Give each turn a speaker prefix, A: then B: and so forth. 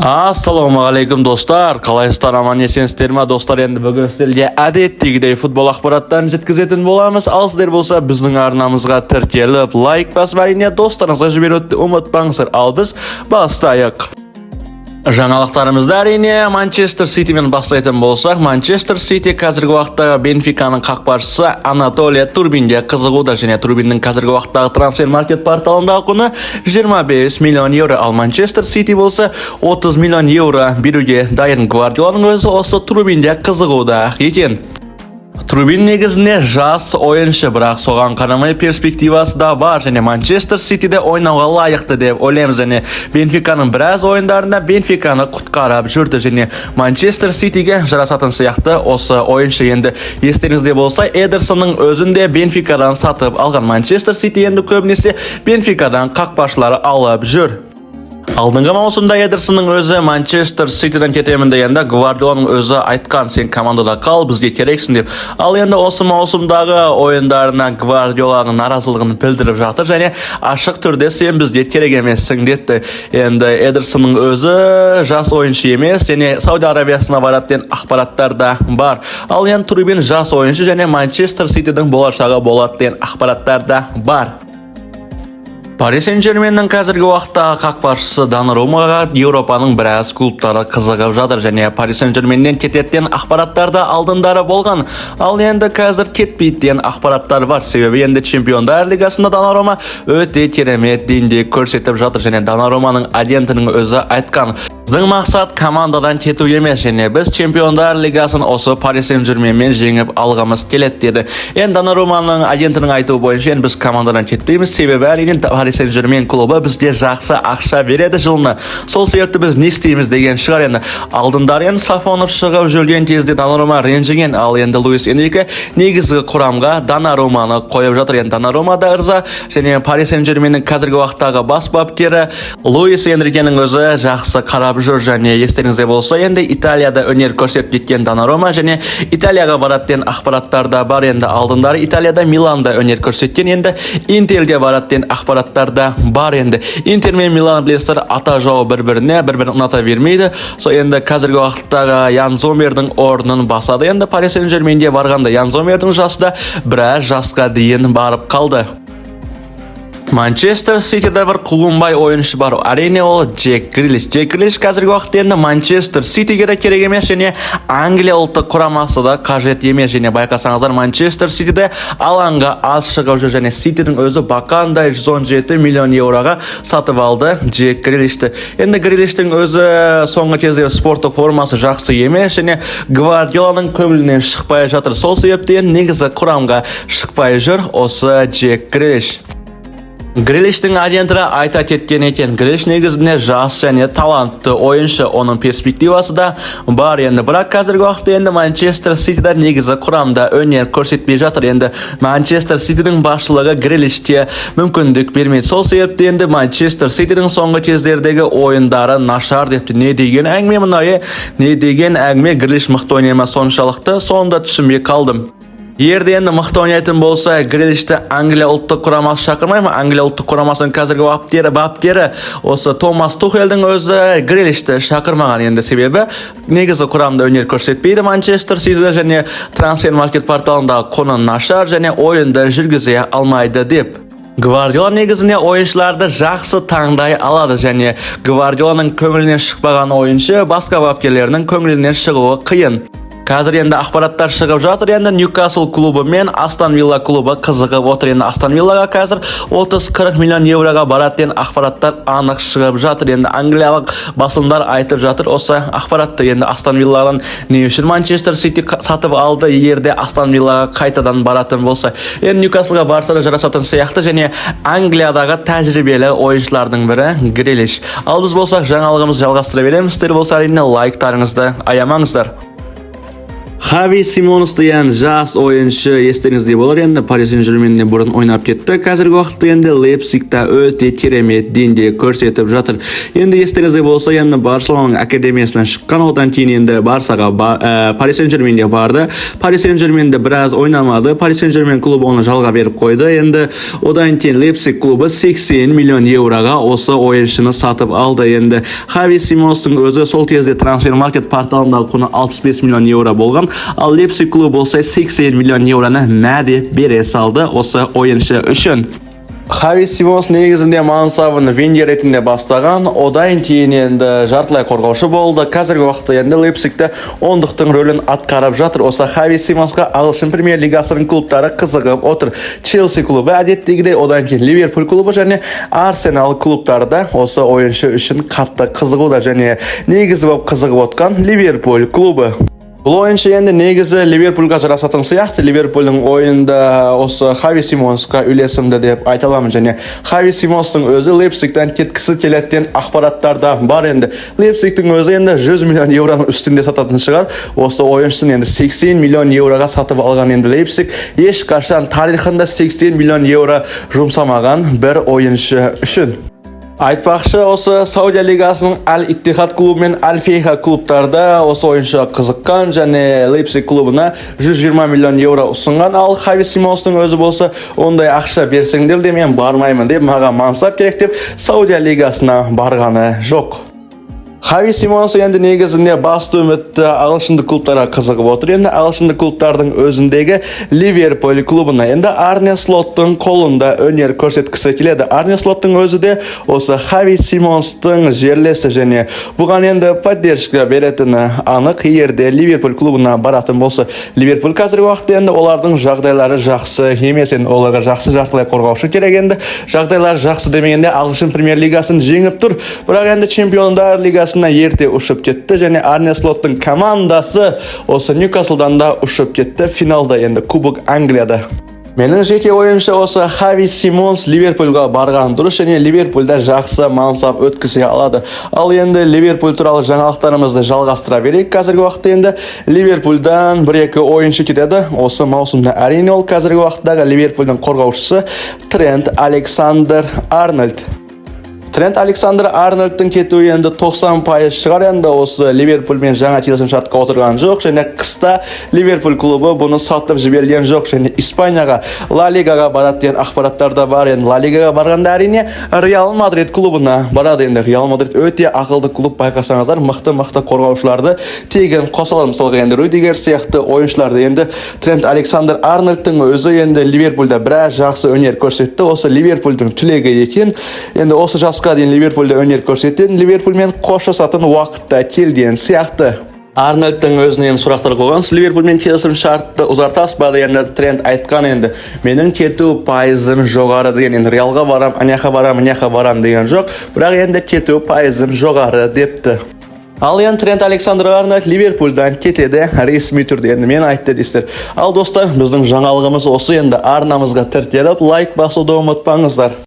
A: Ассалаумағалейкум, достар! Қалайсыздар, аман есенсіздер ма, достар? Енді бүгін сіздерге әдеттегідей футбол ақпараттарын жеткізетін боламыз. Ал сіздер болса, біздің арнамызға тіркеліп, лайк басып, әрине, достарыңызға жіберуді ұмытпаңыздар. Ал біз бастайық. Жаңалықтарымызды, әрине, Манчестер Ситимен бастайтын болсақ, Манчестер Сити қазіргі уақытта Бенфиканың қақпашысы Анатолия Трубинге қызығуда және Трубиннің қазіргі уақыттағы трансфер маркет порталындағы құны 25 миллион евро, ал Манчестер Сити болса 30 миллион евро беруге дайын. Гвардиоланың өзі осы Трубинге қызығуда екен. Трубин негізінде жас ойыншы, бірақ соған қарамай перспективасы да бар және Манчестер Ситиде ойнауға лайықты деп ойлаймыз. Және Бенфиканың біраз ойындарында Бенфиканы құтқарып жүрді және Манчестер Ситиге жарасатын сияқты осы ойыншы. Енді естеріңізде болса, Эдерсонның өзін де Бенфикадан сатып алған Манчестер Сити енді көбінесе Бенфикадан қақпашылар алып жүр. Алдыңғы маусымда Эдерсонның өзі Манчестер Ситиден кетемін дегенде, Гвардиоланың өзі айтқан: «Сен командада қал, бізге керексің», – деп. Ал енді осы маусымдағы ойындарына Гвардиоланың наразылығын білдіріп жатыр және ашық түрде «Сен бізге керек емессің» депті. Енді Эдерсонның өзі жас ойыншы емес және Сауд Арабиясына барады деген ақпараттар да бар. Ал енді Трубин жас ойыншы және Манчестер Ситидің болашағы болады деген ақпараттар да бар. Пари Сен-Жерменнің қазіргі уақыттағы қақпашысы Доннаруммаға Еуропаның біраз клубтары қызығып жатыр және Пари Сен-Жерменнен кетеді деген ақпараттар да алдындары болған. Ал енді қазір кетпейді деген ақпараттар бар. Себебі енді Чемпиондар лигасында Доннарумма өте керемет деңгей көрсетіп жатыр және Доннарумманың агентінің өзі айтқан: «Біздің мақсат командадан кету емес және біз Чемпиондар лигасын осы Пари Сен-Жерменмен жеңіп алғымыз келеді», – деді. Енді Доннарумманың агентінің айтуы бойынша, енді біз командадан кетпейміз, себебі, әрине, Пари Сен-Жермен клубы бізге жақсы ақша береді жылына. Сол себепті біз не істейміз деген шығар енді. Алдындары енді Сафонов шығып жүрген кезде Доннарумма ренжіген, ал енді Луис Энрике негізгі құрамға Доннарумманы қойып жатыр. Енді Доннарумма да ырза және Пари Сен-Жерменнің қазіргі уақыттағы бас бапкері Луис Энрикенің өзі жақсы қарап жүр. Және естеріңізде болса, енді Италияда өнер көрсетіп кеткен Доннарумма және Италияға барады деген ақпараттар да бар. Енді алдындары Италияда, Миланда өнер көрсеткен, енді Интерге барады деген ақпараттар да бар. Енді Интер мен Милан, білесіздер, ата жауы, бір біріне бір бірін ұната бермейді. Сол енді қазіргі уақыттағы Ян Зомердің орнын басады енді Пари Сен Жерменге барғанда. Ян Зомердің жасы да біраз жасқа дейін барып қалды. Манчестер Ситиде бір қуғынбай ойыншы бар. Әрине, ол Джек Грилиш. Джек Грилиш қазіргі уақытта енді Манчестер Ситиге де керек емес және Англия ұлттық құрамасы да қажет емес. Және байқасаңыздар, Манчестер Ситиде алаңға аз шығып жүр және Ситидің өзі бақандай 117 миллион еуроға сатып алды Джек Грилишті. Енді Грилиштің өзі соңғы кездері спорттық формасы жақсы емес және Гвардиоланың көңілінен шықпай жатыр. Сол себептен негізі құрамға шықпай жүр осы Джек Грилиш. Грилиштің агенті айта кеткен екен: Грилиш негізінде жас және талантты ойыншы, оның перспективасы да бар енді. Бірақ қазіргі уақытта енді Манчестер Ситида негізі құрамда өнер көрсетпей жатыр. Енді Манчестер Ситидің басшылығы Грилишке мүмкіндік бермейді. Сол себепті енді Манчестер Ситидің соңғы кездердегі ойындары нашар депті. Не деген әңгіме мынау, е? Не деген әңгіме? Грилиш мықты ойнай ма соншалықты? Соны да түсінбей қалдым. Егер де енді мықты ойнайтын болса, Грилишті Англия ұлттық құрамасы шақырмай ма? Англия ұлттық құрамасының қазіргі бапкері осы Томас Тухельдің өзі Грилишті шақырмаған енді, себебі негізі құрамда өнер көрсетпейді Манчестер Ситиде және трансфер маркет порталындағы құны нашар және ойынды жүргізе алмайды деп. Гвардиола негізінде ойыншыларды жақсы таңдай алады және Гвардиоланың көңілінен шықпаған ойыншы басқа бапкерлерінің көңілінен шығуы қиын. Қазір енді ақпараттар шығып жатыр, енді Ньюкасл клубы мен Астон Вилла клубы қызығып отыр. Енді Астон Виллаға қазір 30-40 миллион евроға барады деген ақпараттар анық шығып жатыр. Енді англиялық басылымдар айтып жатыр осы ақпаратты. Енді Астон Вилладан не үшін Манчестер Сити сатып алды, егер де Астон Виллаға қайтадан баратын болса? Енді Ньюкаслға барса да жарасатын сияқты және Англиядағы тәжірибелі ойыншылардың бірі Грилиш. Ал біз болсақ, жаңалығымызды жалғастыра береміз. Сіздер болса, әрине, лайктарыңызды аямаңыздар. Хави Симонс деген жас ойыншы естеріңізде болар, енді Пари Сен-Жерменде бұрын ойнап кетті. Қазіргі уақытта енді Лейпцигта өте керемет деңгей көрсетіп жатыр. Енді естеріңізде болса, енді Барселонаның академиясынан шыққан, одан кейін енді Барсаға, Пари Сен-Жерменге барды. Пари Сен-Жерменде біраз ойнамады. Пари Сен-Жермен клубы оны жалға беріп қойды. Енді одан кейін Лейпциг клубы 80 миллион евроға осы ойыншыны сатып алды. Енді Хави Симонстың өзі сол кезде Трансфер Маркет порталындағы құны 65 миллион евро болған. Ал Лейпциг клубы болса 80 миллион евроны мә деп бере салды осы ойыншы үшін. Хави Симонс негізінде мансабын вингер ретінде бастаған, одан кейін енді жартылай қорғаушы болды. Қазіргі уақытта енді Лейпцигте ондықтың рөлін атқарып жатыр. Осы Хави Симонсқа ағылшын премьер лигасының клубтары қызығып отыр. Челси клубы әдеттегідей, одан кейін Ливерпуль клубы және Арсенал клубтары да осы ойыншы үшін қатты қызығуда, және негізі болып қызығып отқан Ливерпуль клубы. Бұл ойыншы енді негізі Ливерпульға жарасатын сияқты. Ливерпульдің ойында осы Хави Симонсқа үйлесімді деп айта аламын, және Хави Симонстың өзі Лейпцигтен кеткісі келеді деген ақпараттар да бар. Енді Лейпцигтің өзі енді 100 миллион евроның үстінде сататын шығар осы ойыншыны. Енді 80 миллион евроға сатып алған. Енді Лейпциг ешқашан тарихында 80 миллион евро жұмсамаған бір ойыншы үшін. Айтпақшы, осы Саудия лигасының Әл Иттихад клубы мен Әл Фейха клубтарда осы ойыншыға қызыққан және Лейпциг клубына 120 миллион евро ұсынған. Ал Хави Симонстың өзі болса, ондай ақша берсеңдер де мен бармаймын деп, маған мансап керек деп, Саудия лигасына барғаны жоқ. Хави Симонс енді негізінде басты үмітті ағылшындық клубтарға қызығып отыр. Енді ағылшындық клубтардың өзіндегі Ливерпуль клубына, енді Арне Слоттың қолында өнер көрсеткісі келеді. Арне Слоттың өзі де осы Хави Симонстың жерлесі және бұған енді поддержка беретіні анық, егер де Ливерпуль клубына баратын болса. Ливерпуль қазіргі уақытта енді олардың жағдайлары жақсы емес, енді оларға жақсы жартылай қорғаушы керек. Енді жағдайлары жақсы демегенде, ағылшын премьер лигасын жеңіп тұр, бірақ енді Чемпиондар лигасына ерте ұшып кетті және Арне Слоттың командасы осы Ньюкаслдан да ұшып кетті финалда енді Кубок Англияда. Менің жеке ойымша, осы Хави Симонс Ливерпульға барған дұрыс және Ливерпульда жақсы мансап өткізе алады. Ал енді Ливерпуль туралы жаңалықтарымызды жалғастыра берейік. Қазіргі уақытта енді Ливерпульдан бір-екі ойыншы кетеді осы маусымда. Әрине, ол қазіргі уақыттағы Ливерпульдің қорғаушысы Трент Александр Арнольд. Трент Александр Арнольдтың кетуі енді 90% шығар. Енді осы Ливерпульмен жаңа келісім шартқа отырған жоқ және қыста Ливерпуль клубы бұны сатып жіберген жоқ және Испанияға Ла Лигаға барады деген ақпараттар да бар. Енді Ла Лигаға барғанда, әрине, Реал Мадрид клубына барады. Енді Реал Мадрид өте ақылды клуб, байқасаңыздар, мықты мықты қорғаушыларды тегін қоса алады, мысалға, енді Рюдигер сияқты ойыншыларды. Енді Трент Александр Арнольдтың өзі енді Ливерпульда біраз жақсы өнер көрсетті, осы Ливерпульдің түлегі екен. Енді осы жасқа дейін Ливерпульде өнер көрсеткен, Ливерпульмен қоштасатын уақыт та келген сияқты. Арнольдтың өзінен сұрақтар қойған: сіз Ливерпульмен келісім шартты ұзартасыз ба дегенде, Трент айтқан, енді менің кету пайызым жоғары деген. Енді Реалға барам, аняқа барам, мыняқа барам деген жоқ, бірақ енді кету пайызым жоғары депті. Ал енді Трент Александр Арнольд Ливерпульдан кетеді ресми түрде, енді мен айтты дейсіздер. Ал, достар, біздің жаңалығымыз осы. Енді арнамызға тіркеліп, лайк басуды ұмытпаңыздар.